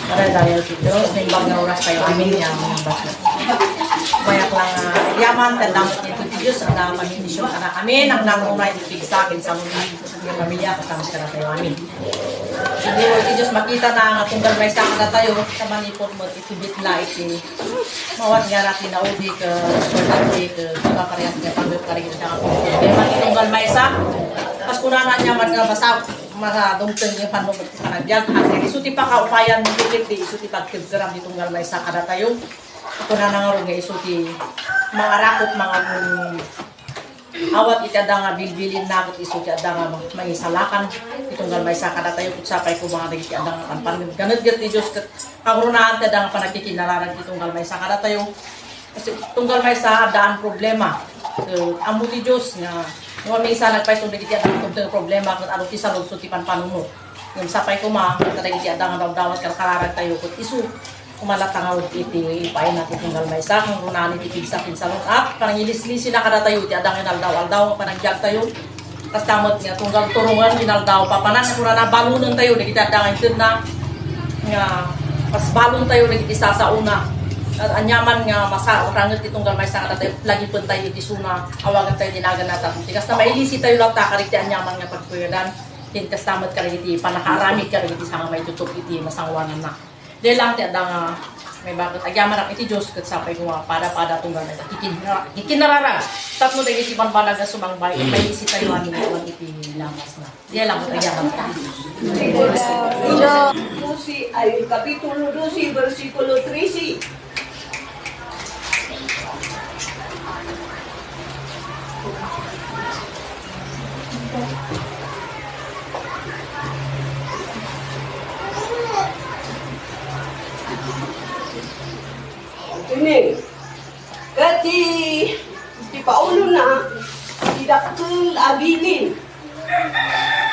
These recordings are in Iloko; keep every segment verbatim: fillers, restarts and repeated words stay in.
Para dayal ti Dios, naimbag nga oras tayo amin nga mga basyo. Mayak lang, ah, yaman, tandang ti Dios, ang mga pagkondisyon ka na kami, nang nanunay ti pigsa, kinsa mo ni, yung pamilya, kasama ka na tayo amin. Hindi mo ti Dios makita na nga tunggal maysa ka na tayo, sa manipot mo, itibit la, iti, mawat nga na tinaudi ka, importante ka, kapaparehas nga panggap ka rin, nga tunggal maysa, pas kunana niya man nga basa, Masadumteng nga panunot ti panagbiag, haan isu ti pakaupayan mo, ket di isu ti pagkebkeram ti tunggal maysa kadatayo. Kunana ngarud nga isu ti mangarakop, manga-, awat iti adda nga bilbilinna, ket isu ti adda nga mang-, mangisalakan ti tunggal maysa kadatayo, ket sapay koma nga dagiti adda nga panpanunot. Ganedget ti Dios ket kangrunaan ti adda nga panagkikinararag ti tunggal maysa kadatayo. Kasi tunggal maysa, addaan problema. So, ammo ti Dios nga no maminsan nagpaiso dagiti adda nga problema, ket adu ti saludsod ti panpanunot. Ngem sapay koma, kadagiti adda nga dawdawat, karkararag tayo, ket isu, umalat nga iti ipaayna ti tunggal maysa, kangrunaan iti pigsa, kinsa met, at panangilislisina kadatayo, iti adda nga inaldaw-aldaw nga panagbiag tayo. Kasta met nga tunggal turungan, inaldaw, papanan, kunana, balunen tayo dagiti adda nga intedna, nga pas balon tayo dagiti sasaona. At anyaman nga masa-, ranget ti tunggal maysa nga tayo, lagipen tayo iti isuna, awagan tayo ti naganna, tapno ti kasta, mailisi tayo latta kadagiti anyaman nga pagkuyadan. Ken kasta met kadagiti pannakaaramid kadagiti sanga maitutup iti masangoananna. Dayta lang ti adda nga maibaket. Agyamanak iti Dios ket sapay nga pada-pada tunggal maysa. Kikin-, kikinararag. Tapno dagiti bambanag nga sumangbay, mailisi tayo amin iti lamasna. Dayta lang, agyamanak iti Dios. Doce, ay, Kapitulo dose, bersikulo trese. Ket ti, ti paulona, ti dakkel a bilin.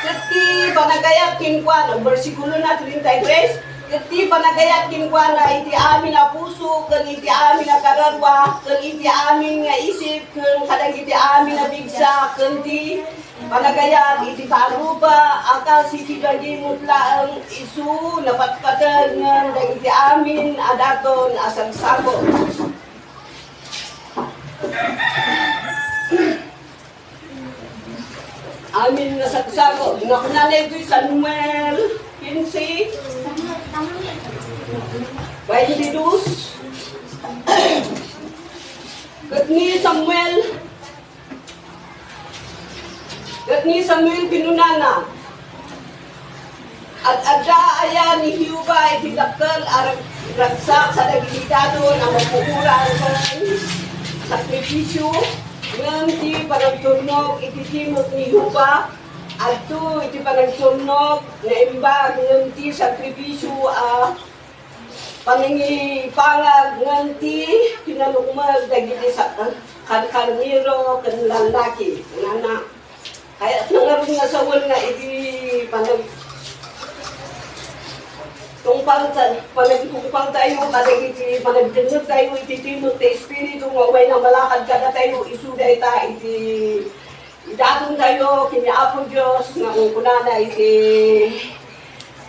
Ket ti panagayat kenkuana, bersikulo na treinta y tres, ket ti panagayat kenkuana iti amin a puso, ken iti amin a kararua, ken iti amin nga isip, ken kadagiti amin a pigsa, ken ti panagayat iti taruba a kas iti dagimot laeng, isu napatpateg ngem dagiti amin a daton a sagsagod. Amin nga sagsagod. Nga kunana iti Samuel quince, twenty-two. Ket ni Samuel, ket ni Samuel kinunana, Ad-adda aya ni Jehovah iti dakkel a rag-, ragsak kadagiti daton a mapuoran ken sakrifisio, ngem ti panagturnog iti timek ni Jehovah adto iti panagturnog naimbag ngem ti sakrifisio a panangipangag ngem ti pinanukmeg dagiti sa-, kan-, karnero ken lallaki. Nana, Kayatna ngarud nga sawen nga iti panag-, tungpal ta-, panagtungpal tayo kadagiti panagdengngeg tayo iti timek ti Espiritu nga umayna malakad kadatayo, isu dayta iti idaton tayo ken ni Apo Dios nga kunkunana iti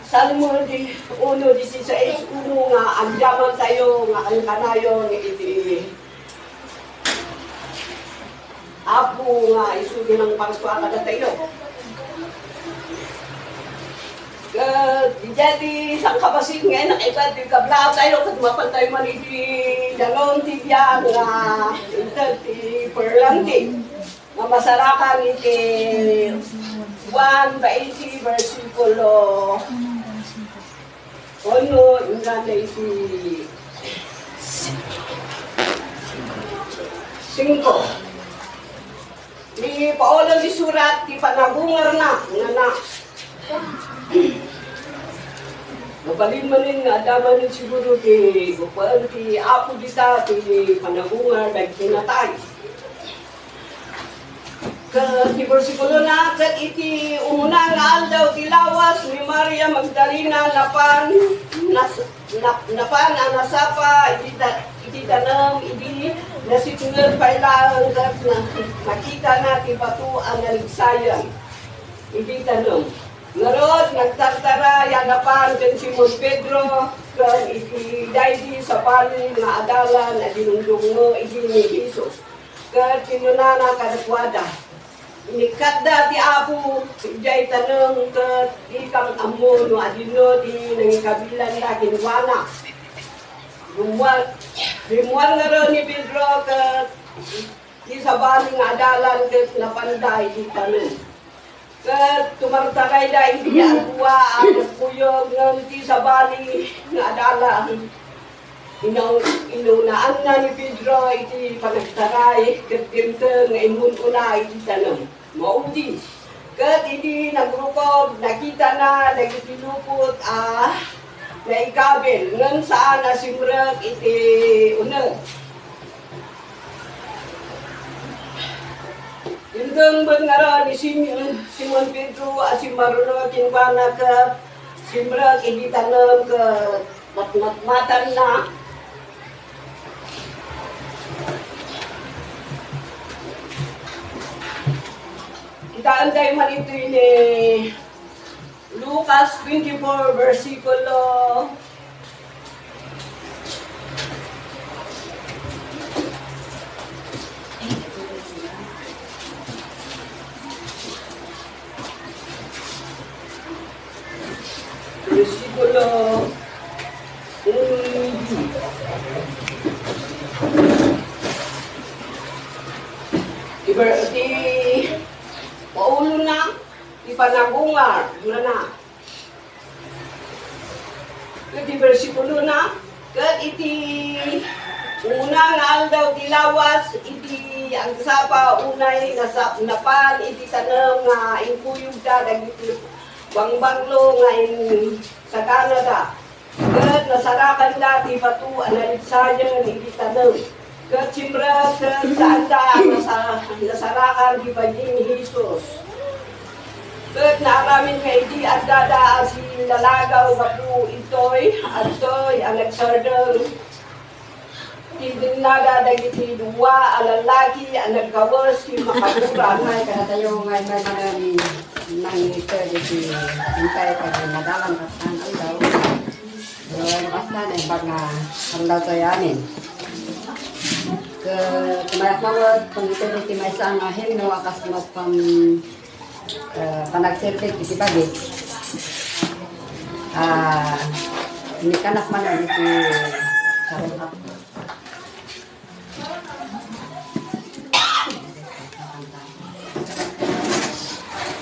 Salmo di, uno dieciséis uno nga agyaman tayo nga kankanayon iti Apo nga isu ti nangparsua kadatayo. Ket idiay ti sangkabassit nga anak, idiay ti kablaaw tayo, ket mapan tayo man iti danum ti biag nga inted ti parlante nga masarakan iti Juan twenty, bersikulo uno, inggana iti singko. Ni Paolo ti surat ti panagungarna, nana. Mabalin manen nga adda manen siguro ti gapuan ti Apo dita ti panagungar dagiti natay. Ket ti bersikulona, ket iti umuna nga aldaw ti lawas ni Maria Magdalena, napan, nas-, nap-, napan a nasapa iti ta-, iti tanem idi nasitngeg pay laeng ket na-, nakitana ti bato a narigsayan iti tanem. Ngarud, nagtartaray a napan ken Simon Pedro, ken iti daydi sabali nga adalan a dinungdungngo idi ni Jesus, ket kinunana kadakuada, "Inikkatda ti Apo idiay tanem, ket dikam ammo no adino ti nangikabilanda kenkuana." Rimmuar, rimmuar ngarud ni Pedro ket ti sabali nga adalan ket napanda iti tanem. Ket tumartarayda idi aldaw a nagkuyog, ngem ti sabali nga adalan, inaw-, inunaanna ni Pedro iti panagtaray, ket dimteng nga immun-una iti tanem. Maudi. Ket idi nagrukob, nakitana dagiti lupot a naikabil, ngem saan a simrek iti uneg. Dimteng met ngarud ni Sim-, Simon Pedro a simmaruno kenkuana ket simrek iti tanem ket matmatmatanna. Kitaentayo man iti ni Lucas twenty-four, bersikulo Bersikulo uno. Iber-, ti paulona, ti panagungar, kunana. Ket ti bersikulona, ket iti umuna nga aldaw ti lawas, iti agsapa unay nasap-, napan iti tanem nga inkuyogda dagiti bangbanglo nga insaganada. Ket nasarakanda ti bato a nalipsayen iti tanem. Ket simrek ket saanda a nasa-, nasarakan ti bagi ni Jesus. Ket naaramid nga idi addada a sillalagaw gapu ditoy, adtoy a nagsardeng ti binnada dagiti dua a lallaki a nagkawes ti makabura. Ay, kadatayo nga immay manen nangiter iti intay pagmadalan ket an aldaw. Wen, basta naimbag nga aldaw tayo amin. Ket kumayak manen, pangiter iti maysa nga himno a kas met pam-, eh, panagserbi iti bagi. Ah, inikanak manen iti sarong.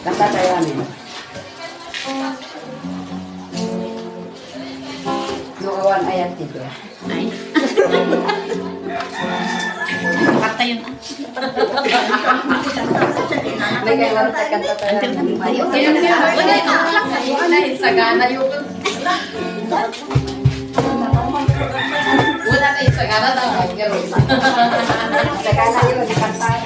Kanta tayo amin. No awan ayat ti Dios. Ay. Kanta yun, ah. May kailan tayo kanta tayo. Ayun, ayun, ayun. Wala, wala, wala. Wala, sagana yun. Wala na yung sagana sa mga girls. Sagana yun, di kanta.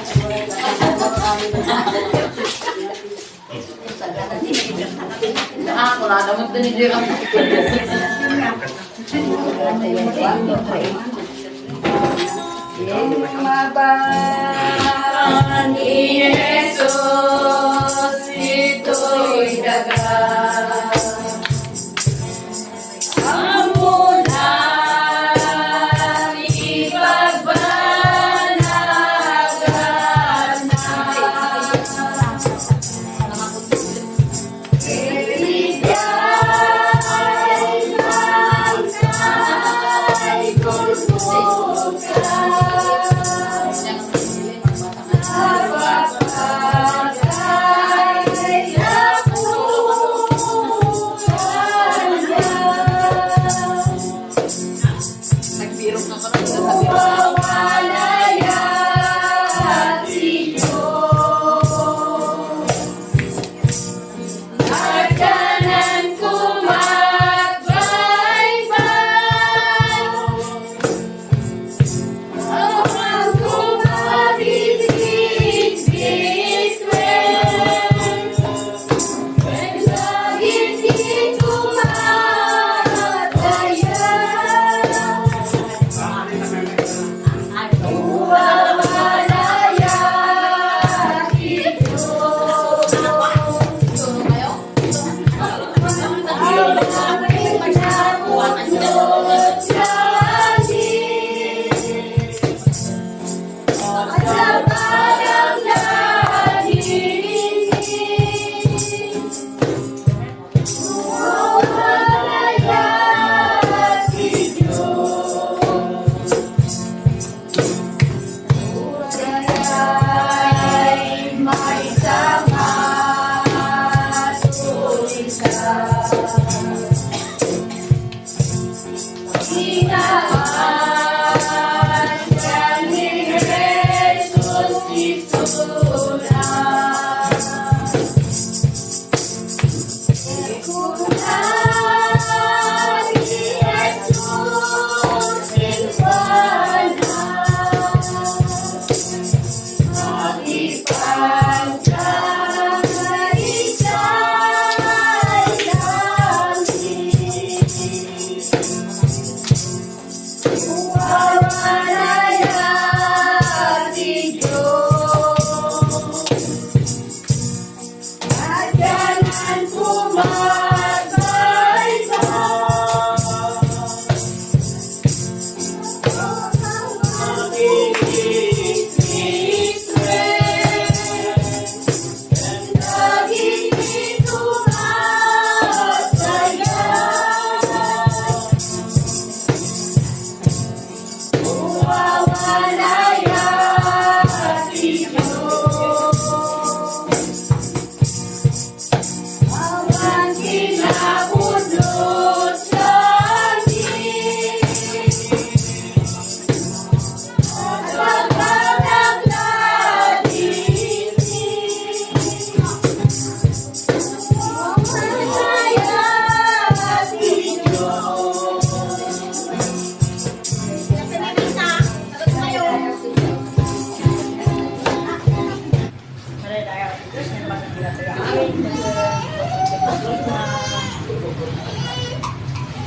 Ah, wala naman din yung Imaban ni Jesus itoy daga. Amuna ipagbanaganna.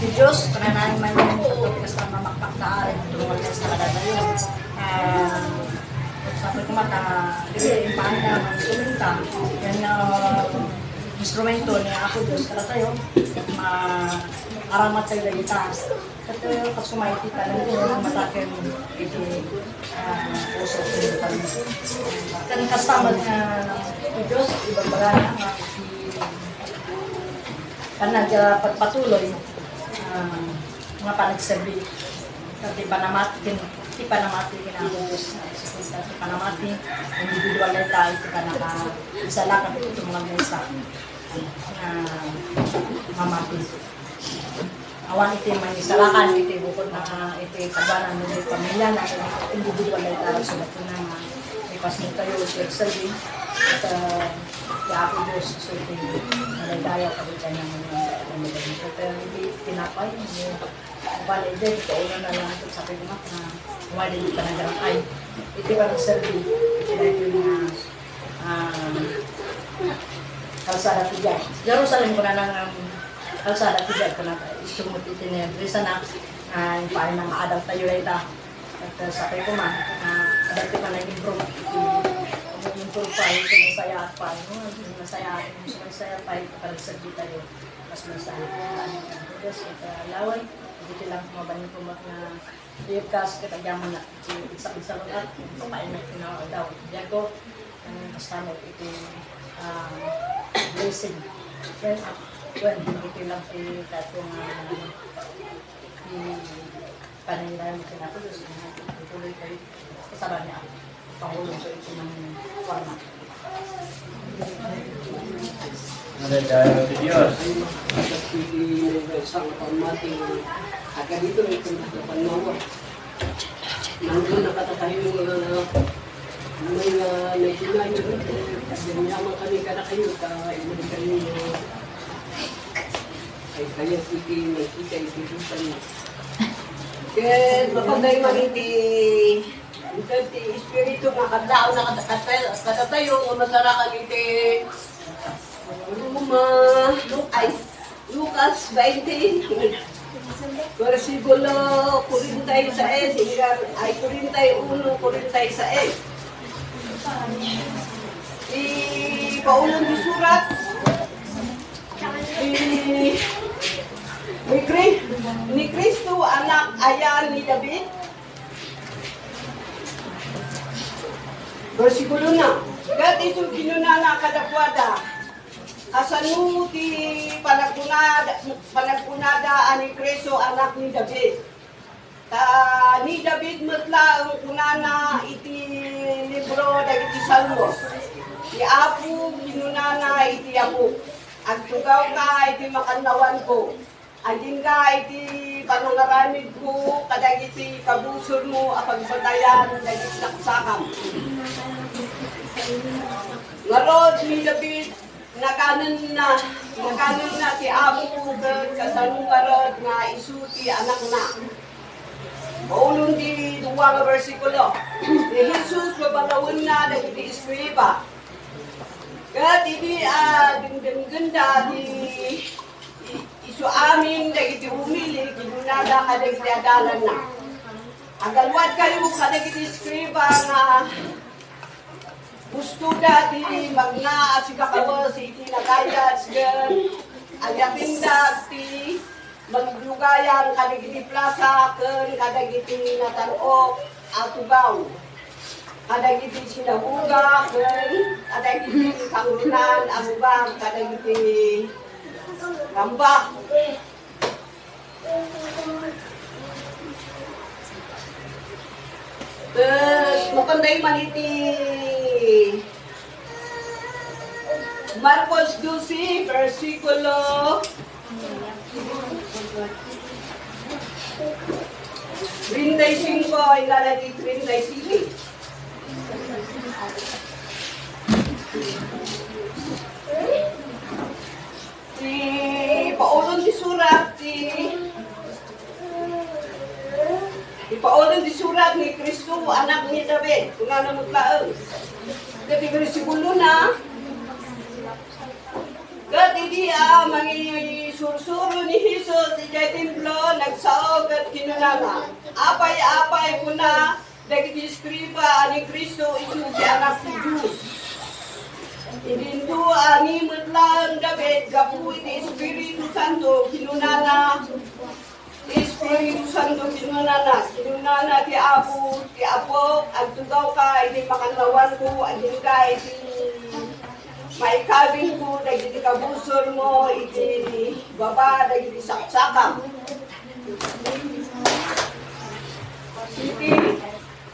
Ti Dios, kananayon man yan, pagkapinastan mamakpakdaan, tumulong sa kadatayo. Ah, sabi ko mata, dili, yung paanda, mga instrumenta, yan nga, instrumento ni Apo Dios, kadatayo, ma-, aramat tayo dagita. Ket, eh, kasumay ti tanem, mataken iti, ah, puso ti tanem. Ken kasta met nga ti Dios, ibagbaga na nga iti panag-, ah, pagpatuloy, ah, nga panagserbi. Ket ti panamati, ken ti panamati ken Apo Dios, ah, ti panamati, individual tayo, ti panaka-, isa lang, ket iti mga mesa, ah, mamati. Awan iti mangisalakan iti bukod na iti kabanan no iti pamilya na individual na ita sulat na nga ipasmo tayo iti exercise. At, ah, ti Apo Dios, so iti madaydayaw, kabutan na nga mga pamilya. Pero iti tinapay, no, bali, iti kaunan na lang ito sa pagmamahal na wala iti panagdakkel. Iti panagserbi, iti daytoy nga, ah, kalsada ti Dios. Jerusalem, kuna na nga, um, kalsada ti Dios, kuna, isu met iti ni Andres, anak, ah, impaay na nga adal tayo dayta. Ket, uh, sakay ko man, ah, adal ti panag-improve iti, improve pa, iti nasayaat pa, no? Nasayaat, nasayaat pa, iti panagserbi tayo. Mas nasayaat pa, ket, uh, lawen, iti lang mabalin ko mat na Iyagkas ket agyaman na ti sabisalungat, papainat ti nga daw. Diago, ang kastamot iti, ah, blessing. Wen, ah, wen, iti lang ti kato nga, ti panangirayan ti Apo Dios, nga ituloy tayo. Kasaba niya. Pangulo ko iti nang forma. Madaydayaw ti Dios. Iti may isang pamati, aga dito may pamati. Nang doon nakatatayo nga, may, ah, naitinayo, eh, agyaman kami kada kayo, ka, ilan kayo, eh, ay kaya iti nakita iti lupa niya. Ken, mapagdayma iti Inted ti Espiritu nga adlaw na kada-, kada-, kadatayo nga masarakan iti Roma, Lu-, ay, Lucas twenty, bersikulo forty-six, hinggan, ay, forty-one, forty-six. Ti Paulong isurat, ni, ni Cri-, ni Cristo, anak aya ni David. Bersikulo na. Ket isu kinunana kadakuada, kasano ti panagkunada, panagkunada a ni Cristo, anak ni David? Ta ni David met laeng kunana iti libro dagiti Salmo, "Ti Apo kinunana iti Apo, 'Agtugawka iti makannawanko. Agingga iti panangaramidko kadagiti kabusormo a pagbatayan dagiti saksakam.'" Ngarud ni David, nakanenna, nakanenna ti Apo ket kasano ngarud nga isu ti anakna. Maulon ti dua nga bersikulo, ni Jesus babalawenna dagiti eskriba. Ket idi, ah, dengdengnganda ti i-, isu amin dagiti umili, Kadagiti adalanna. Agaluadkayo kadagiti eskriba nga gustoda ti magna a sigakawes iti nakayat ken ayatendak ti maluglugayan kadagiti plasa ken kadagiti natan-ok a tugaw, kadagiti sinagoga ken kadagiti kangrunaan a lugar kadagiti rambak. Ket mapanday man iti Marcos doce, bersikulo treinta y cinco, hingga iti treinta y siete. Ti paulon ti surat ti, ti paulon ti surat ni Cristo, anak ni David, kunana met laeng. Ket ti bersikulona, ket idi a mangisursuro ni Jesus idiay templo, nagsao ket kinunana, "Apay, apay," kuna, dagiti eskriba a ni Cristo isu ti Anak ti Dios. Idinto a ni met laeng David gapu iti Espiritu Santo, kinunana, ti Espiritu Santo, kinunana, kinunana ti Apo, ti Apo, agtugawka iti makannawanko, agingga iti maikabingko dagiti kabusormo iti baba dagiti saksakam. Iti,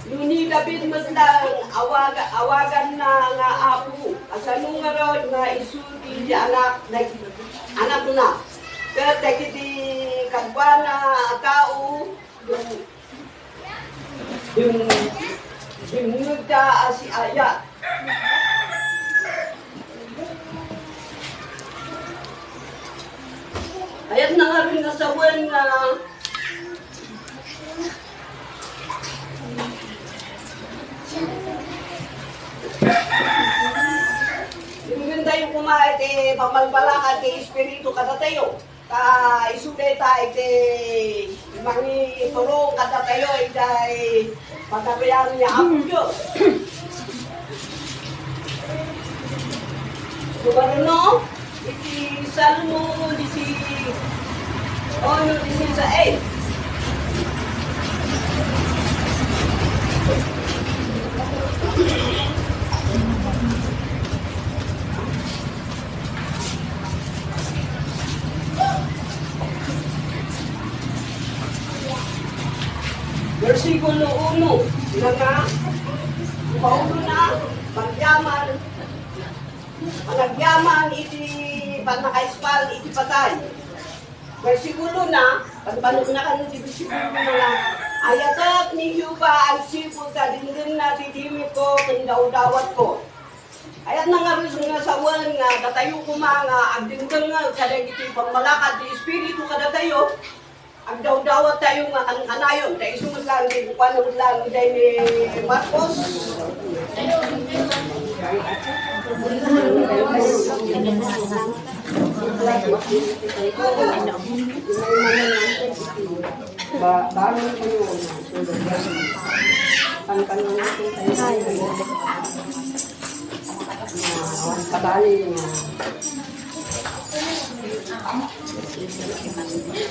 no ni David met laeng awaga-, awaganna nga Apo, kasano ngarud nga isu ti anak, dag-, anakna? Ket dagiti kaduana a tao, dum-, dum-, dumngegda a siayat. Ayat na nga rin nga sawen nga Denggen tayo kuma iti pambalbalaka ti Espiritu kadatayo. Ta isu dayta iti mangiturong kadatayo iti Pagarian ni Apo Dios. Sumaruno iti Salmo disi-, ono, disiseis. Bersikulo uno, nga, kaunana, pagyaman, panagyaman iti pannakaispal iti patay. Bersikulo na, pagbanogna kan ti bersikulo na, ayatek ni Jehovah agsipud ta dimdemna ti timekko ken dawdawatko. Ayat na nga ris-, nga sawen nga datayo koma nga agdengdengngeg kadagiti pammalakad ti Espiritu kadatayo, agdawdawat tayo nga kankanayon, ta isu met laeng ti kukuana met laeng idiay ni Marcos. Ba-, bangon kayo. Ang tanong natin tayo. Awan patali nga.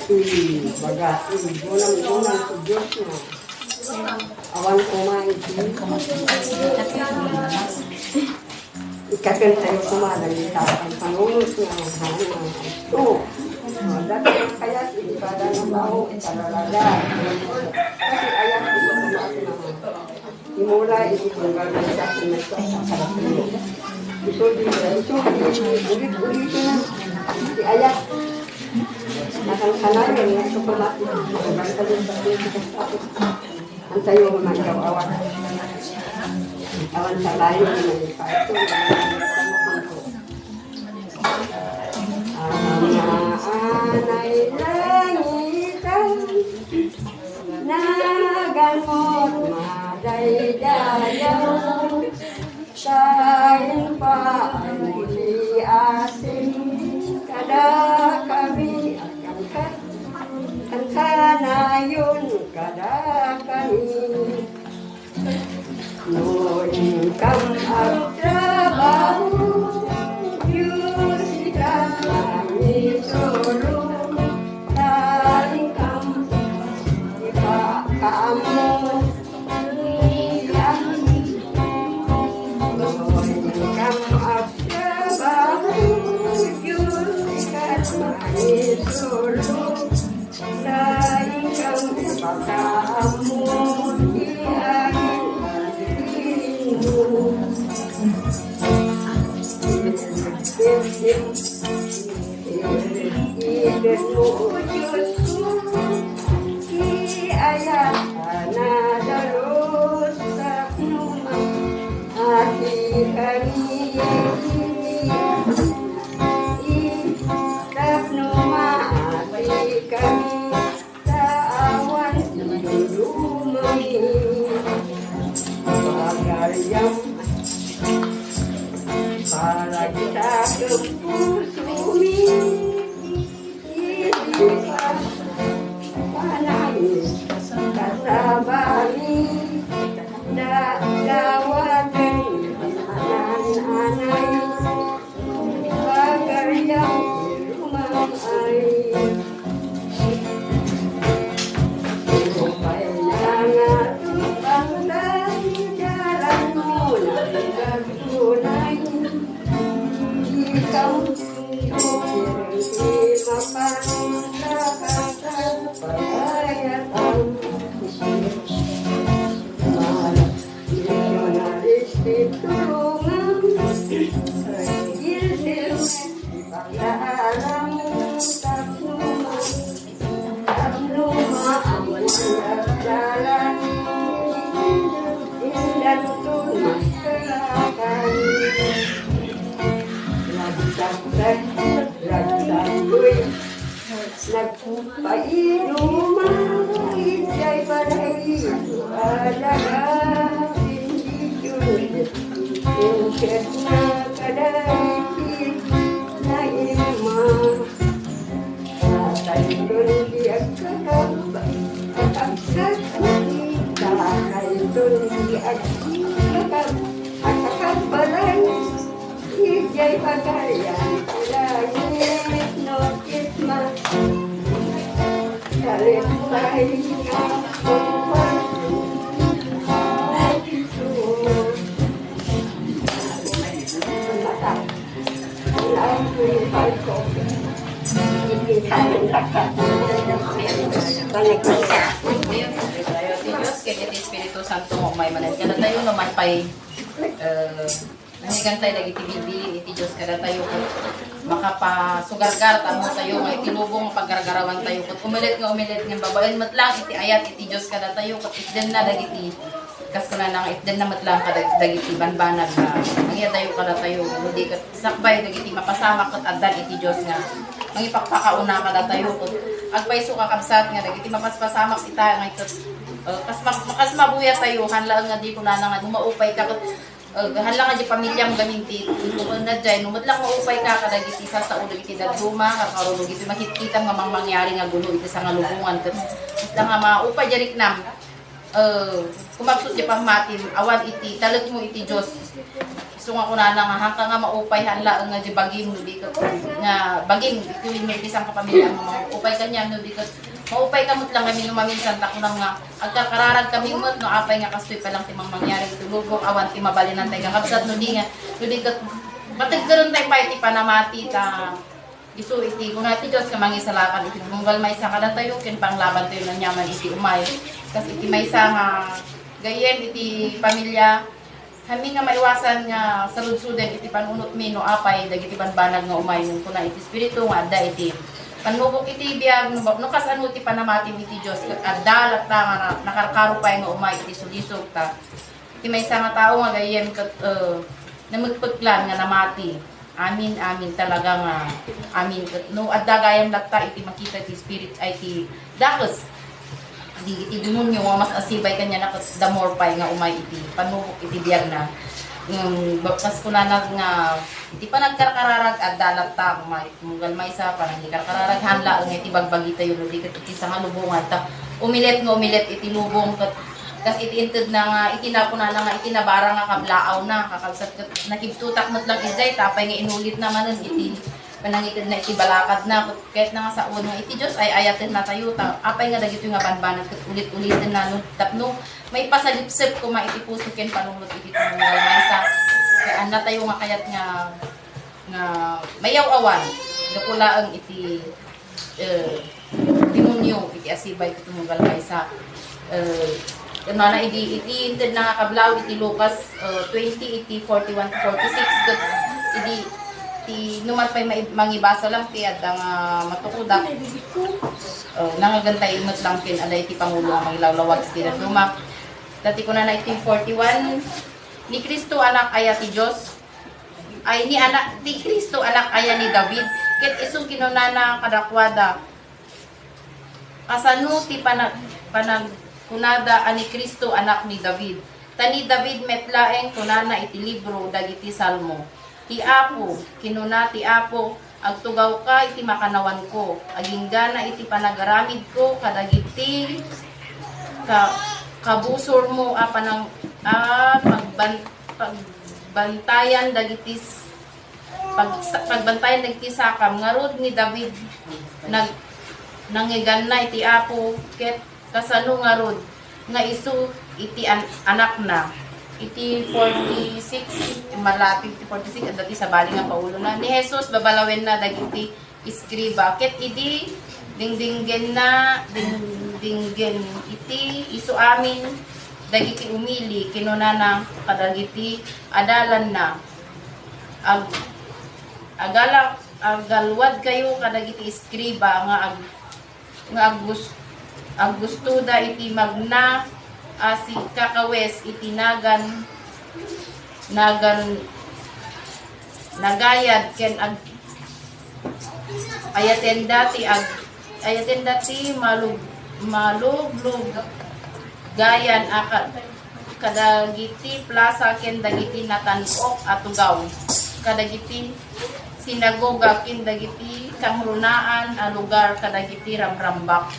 Hmm, baga, hmm, unang, unang sa Diyos na. Awan kumain. Ikakanta yung kumain, ang pangunot na, ang hangin. Oo. Dati kaya, hindi pa na tao, ikalalaga. Kasi ayan, hindi ko na. Imula iti tunggal na siya, pinagsa, sarap niya. Iso di, iso di, ulit-ulit na. Di ayak. Nakang kanayon, nga ito pala. Ang tayo, ang tayo, awan. Awan sa layo, ang tayo. Amaanay langitan, nagangot madaydayaw, sain pa ang asin, kada kami agkangkat. Kanayon kadakami. No inkam agtrabaho, Diyos, ita mangisuro, ta inkam ipakaammo. No inkam agtrabaho, Diyos, ita mangisuro. Dayang ipakaammo ti aginmo. Idenmo, Diyos ko, ti ayat a nadalus tapno maati kami. Tapno maati kami, ta awan idumdumami. Pagariam, palagsak ken pusomi, idi pa-, panami, kasabami, da-, dawaten, mananay. Pagariam ti rumang-ay. Rupay na nga tupang tayo, dalan mo na nagtunay. Ikaw, ikaw, ikaw, mapanglakatan, pagayatan. Missionaries ti tulongan, Gilbert, ipakaalam, tapno ma-, tapno maammoan a dalan, indanto maskelakan. Ragsak, ragsak, ragsak, uy. Nagpainuman idiay balay, adaga, bendision, inset na kadagiti naimma. Tatayton ti agkakab-, kakabsat, tatayton ti agkakab-, agkakabbalan. Idiay Pagarian ti langit no ket ma-, kalipay nga kumpara. Ti Dios ken iti Espiritu Santo nga umay manen kadatayo no man pay, eh, Nangyigan tayo dagiti bibi iti Dios kadatayo ket makapasugargar ta ammo tayo nga iti lubong nga paggargarawan tayo ket umilet nga umilet nga babaen met lang iti ayat iti Dios kadatayo ket itdenna dagiti kas kunana nga itdenna met lang kadag-, dagiti banbanag nga nangyadayo kadatayo no di ket sakbay dagiti mapasamak ket addan iti Dios nga mangipakpakauna kadatayo ket agpayso kakabsat nga dagiti mapaspasamak ita nga ket, eh, kas ma-, kas mabuya tayo han laeng nga di kunana nga no maupay ka ket Eh, hala nga di pamilyam gamin ti, no, na jay, no, met lang maupay ka, kadagiti sasao, dagiti dadduma, kakaruno, dagiti makitkitam nga mangmangyari nga gulo iti sangalubongan, ket, basta nga maupay di riknam, eh, kumabsut di pammatim, awan iti, talekmo iti Dios. Isu nga kunana nga, hangka nga maupay, hala nga di bagim, no, di ket, nga bagim, iti wenno iti sangkapamilyam, nga maupay kaniam, no, di ket, Maupay ka met lang kami no maminsan ta kunam nga agkarkararag kami met no apay nga kastoy pa lang ti mangmangyari iti lubong, awan ti mabalinantay kakabsat no di nga, no di ket mateggerentay pay ti panamati ta isu iti kuna ti Dios nga mangisalakan iti tunggal maysa kadatayo ken panglabantayo aniaman iti umay. Kas iti maysa nga gayyem iti pamilya, Kami nga maiwasan nga sarudsoden iti panunotmi no apay dagiti banbanag nga umay ngem kuna iti Espiritu nga adda iti pannubok iti biag no, no kasano ti panamatim iti Dios ket adda latta nga na-, nakarkaro pay nga umay iti sulisog ta iti maysa nga tao nga gayyem ket, eh, namekpeklan nga namati. Amin, amin talaga nga amin ket no adda gayam latta iti makita ti spirit ay ti dakes. Di iti demonio nga mas asibay kaniana ket the more pay nga umay iti panubok iti biagna. Mm, ba-, kas kunana nga, iti panagkarkararag, adda latta, ma-, tumugal maysa, panagkarkararag, han laeng iti bagbagi tayo, no, di ket iti sangalubongan, ta umilet nga umilet iti lubong, ket kas iti inted na nga, iti nakunana nga, iti nabara nga kablaaw na, kakabsat ket nakibtutak met lang idiay, ta apay nga inulit na manen iti panangited na iti balakad na, ket kayat na nga saon nga iti Dios ay ayaten na tayo, ta apay nga dagitoy nga banbanag ket ulit-uliten na no, tapno maipasalipsep koma iti puso ken panunot iti tumunggal maysa. Kaya anna tayo nga kayat nga, nga mayaw-awan, gapu laeng iti, eh, demonyo, iti asibay iti tumunggal maysa. Eh, kunana idi, iti inted na nga kablaaw iti Lucas, eh, twenty, iti forty-one to forty-six, ket idi, ti, numan pay mai-, mangibasa lang ti adda nga matukodak. Oh, nangagantay met lang ken adda iti pangulo nga mangilawlawag iti dadduma. Dati kunana iti forty-one, ni Cristo anak aya ti Dios? Ay, ni anak, ni Cristo anak aya ni David? Ket isu kinunana kadakuada, kasano ti panag-, panagkunada a ni Cristo anak ni David? Ta ni David met laeng kunana iti libro dagiti Salmo, "Ti Apo, kinuna ti Apo, agtugawka iti makannawanko, aginggana iti panagaramidko kadagiti ka-, kabusormo a panang-, a pagban-, pagbantayan dagiti s-, pag-, sa-, pagbantayan dagiti sakam." Ngarud ni David nag-, nangngeganna iti Apo, ket kasano ngarud nga isu iti an-, anakna? Iti forty-six, malapit ti forty-six, adda ti sabali nga paulona. Ni Jesus, babalawenna dagiti eskriba. Ket idi dingdinggenna, dingdinggen iti isu amin dagiti umili, kinunana kadagiti adalanna, "Ag-, agala-, agalwadkayo kadagiti eskriba nga ag-, nga aggus-, aggustoda iti magna a sikakawes iti nagan, nagan nagayad ken ag-, ayatenda ti ag-, ayatenda ti malug-, maluglugayan a ka-, kadagiti plasa ken dagiti natan-ok a tugaw, kadagiti sinagoga ken dagiti kangrunaan a lugar, kadagiti ramrambak."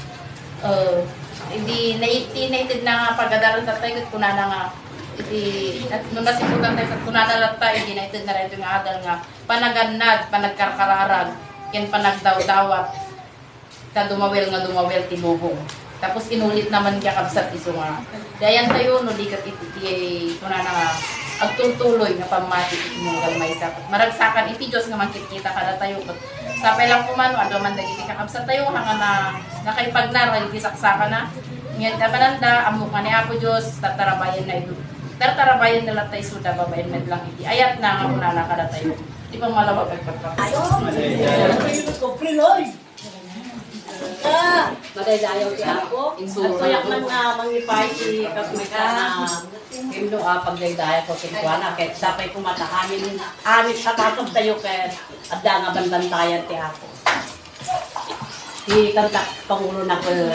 Eh, idi nai-, iti naited na nga pagadalan tattay ket kunana nga iti, no nasiputan tayo ket kunana latta, idi naited na daytoy nga adal nga panagannad, panagkarkararag, ken panagdawdawat. Ta dumawel nga dumawel ti lubong. Tapos inulit naman kakabsat isu nga, dayan tayo, no, di ket iti, iti, kunana nga, agtultuloy nga pammati iti tunggal maysa. Maragsakan iti Dios nga mangkitkita kadatayo. Ket sapay lang koma no, adu man dagiti kakabsat tayo, nga na, nakaipagnar, iti saksakana. Ngem, kabananda, ammo nga ni Apo Dios, tartarabayan na ito. Tartarabayan na latta isuda, babaen met lang iti ayat na, nga kunana kadatayo. Di ba malawag agpagpag-, Madaydayaw ti Apo. Agkuyak man nga mangipay ti kagmayka nga himno a pagdaydayaw ko kenkuana, ket sapay koma ta amin, amin a tatag tayo ket adda nga banbantayan ti Apo. Ti kanta, Pangulo, na ket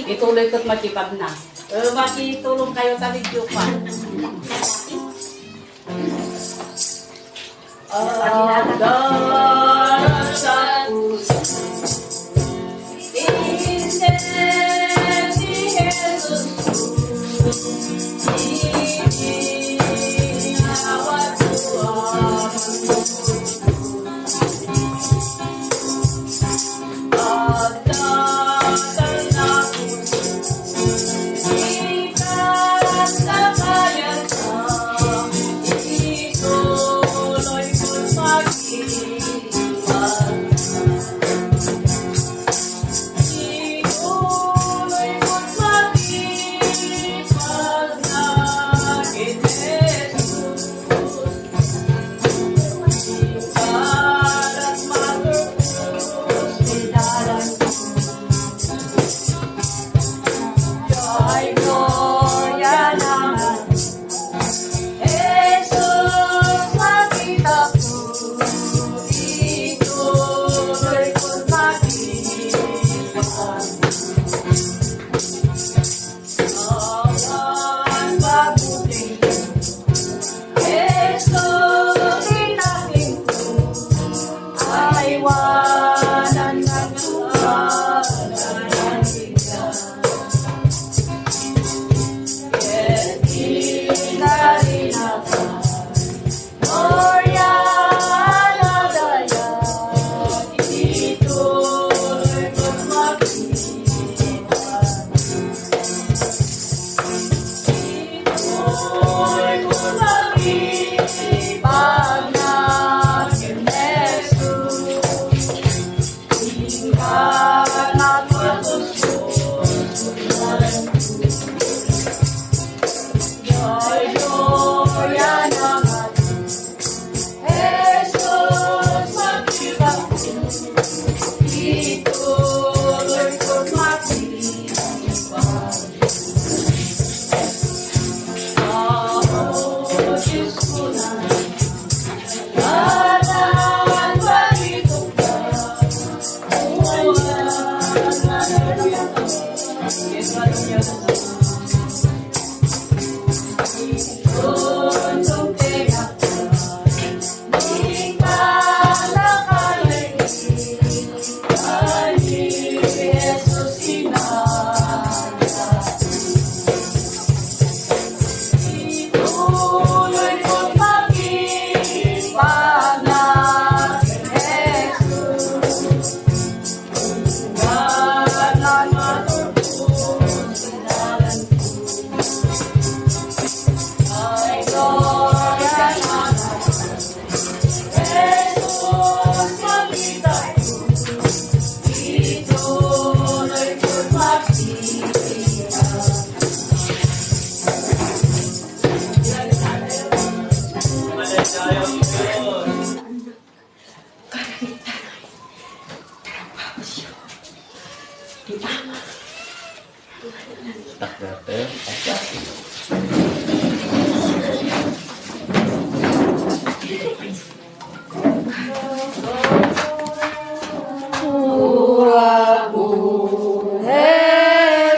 ituloy ket makipagna. Eh, makitulong kayo ta video pa.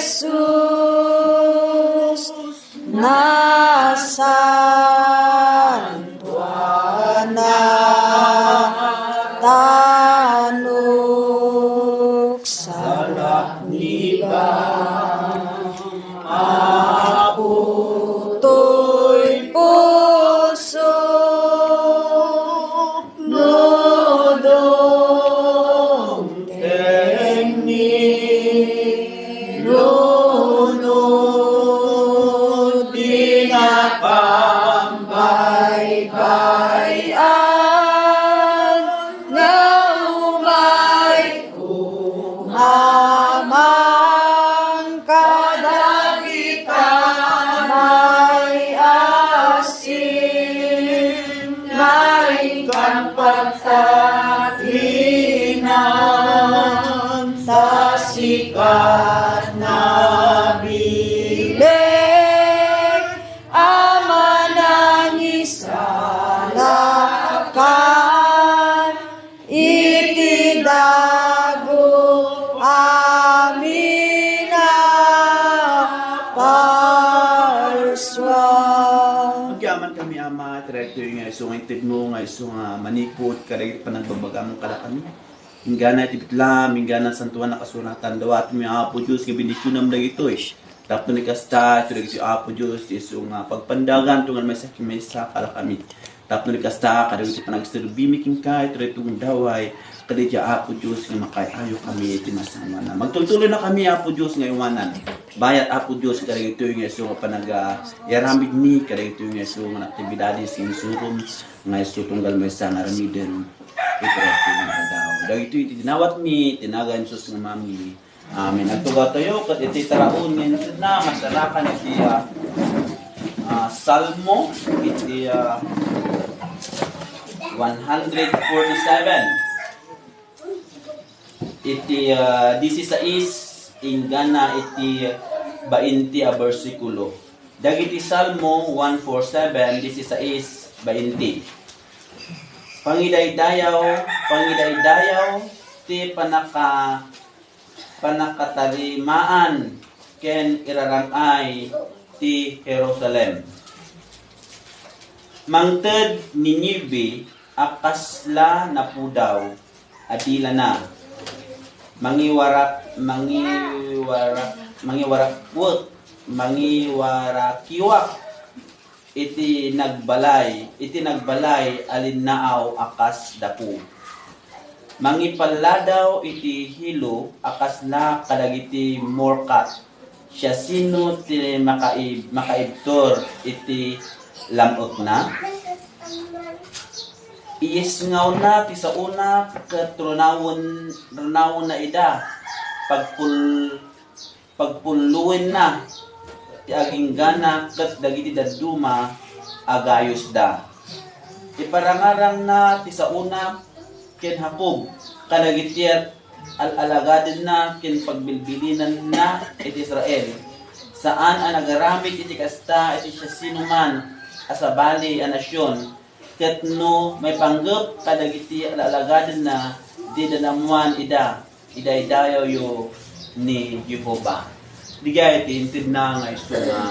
Jesus, nasantuan na tanok, salak ni ba, Apo, toy puso. Nudong ken ni lunod ti napambaybay-an nga umay Aman kadagita may asin nga inkan pagtalinan, ta sika nabileg a manangisalakan. Iti dagu amin a parsua. Agyaman kami, Ama, kadagitoy nga isu nga intedmo, nga isu nga manikot, kadagiti panagbabagam kadakami. Inggana iti bitlam, inggana santuan a kasuratan, dawatmi, Apo Dios, nga bendisionam dagitoy. Tapno ni kasta, ito dagiti Apo Dios, ti isu nga pagpandagan, tunggal maysa ken maysa kadakami. Tapno ni kasta, kadagiti panagserbimi kenka, ito dagiti gundaway, kadagiti Apo Dios, nga makaay-ayo kami iti masanna. Magtultuloy na kami, Apo Dios, nga iwanan. Bayat, Apo Dios, kadagitoy nga isu nga panag-, ah, iaramidmi, kadagitoy nga isu nga aktibidades, nga insurom, nga isu tunggal maysa nga aramiden. Iti dagiti nga aldaw. Dagitoy iti dinawatmi, ti nagan Jesus nga Amami. Amen. Agtugawtayo ket iti taraon nga intedna, masarakan iti, ah, ah, Salmo, iti, ah, one hundred forty-seven. Iti, ah, disisais, inggana iti bainte a bersikulo. Dagiti Salmo one four seven, disisais, bainte. Pangidaydayaw, pangidaydayaw ti panaka-, panakatarimaan ken irarang-ay ti Jerusalem. Mangted Ninive a kasla napudaw a dilana. Mangiwarak-, mangiwarak-, mangiwarakwek, mangiwarakiwak iti nagbalay, iti nagbalay a linnaaw a kas daku. Mangipalladaw iti hilo a kasla kadagiti murkat. Siasino ti makaib-, makaibtur iti lam-ekna? Iyisngawna ti saona ket runawen-, runawna ida. Pagpul-, pagpulloenna ti aginggana ket dagiti dadduma a gayusda. Iparangarangna ti saona ken Jacob kadagiti al-alagadenna ken pagbilbilinanna iti Israel. Saan a nagaramid iti kasta iti siasinoman a sabali a nasion, ket no maipanggep kadagiti al-alagadenna, dida naammoan ida, idaydayawyo ni Jehovah. Di gayam ti intedna nga isu nga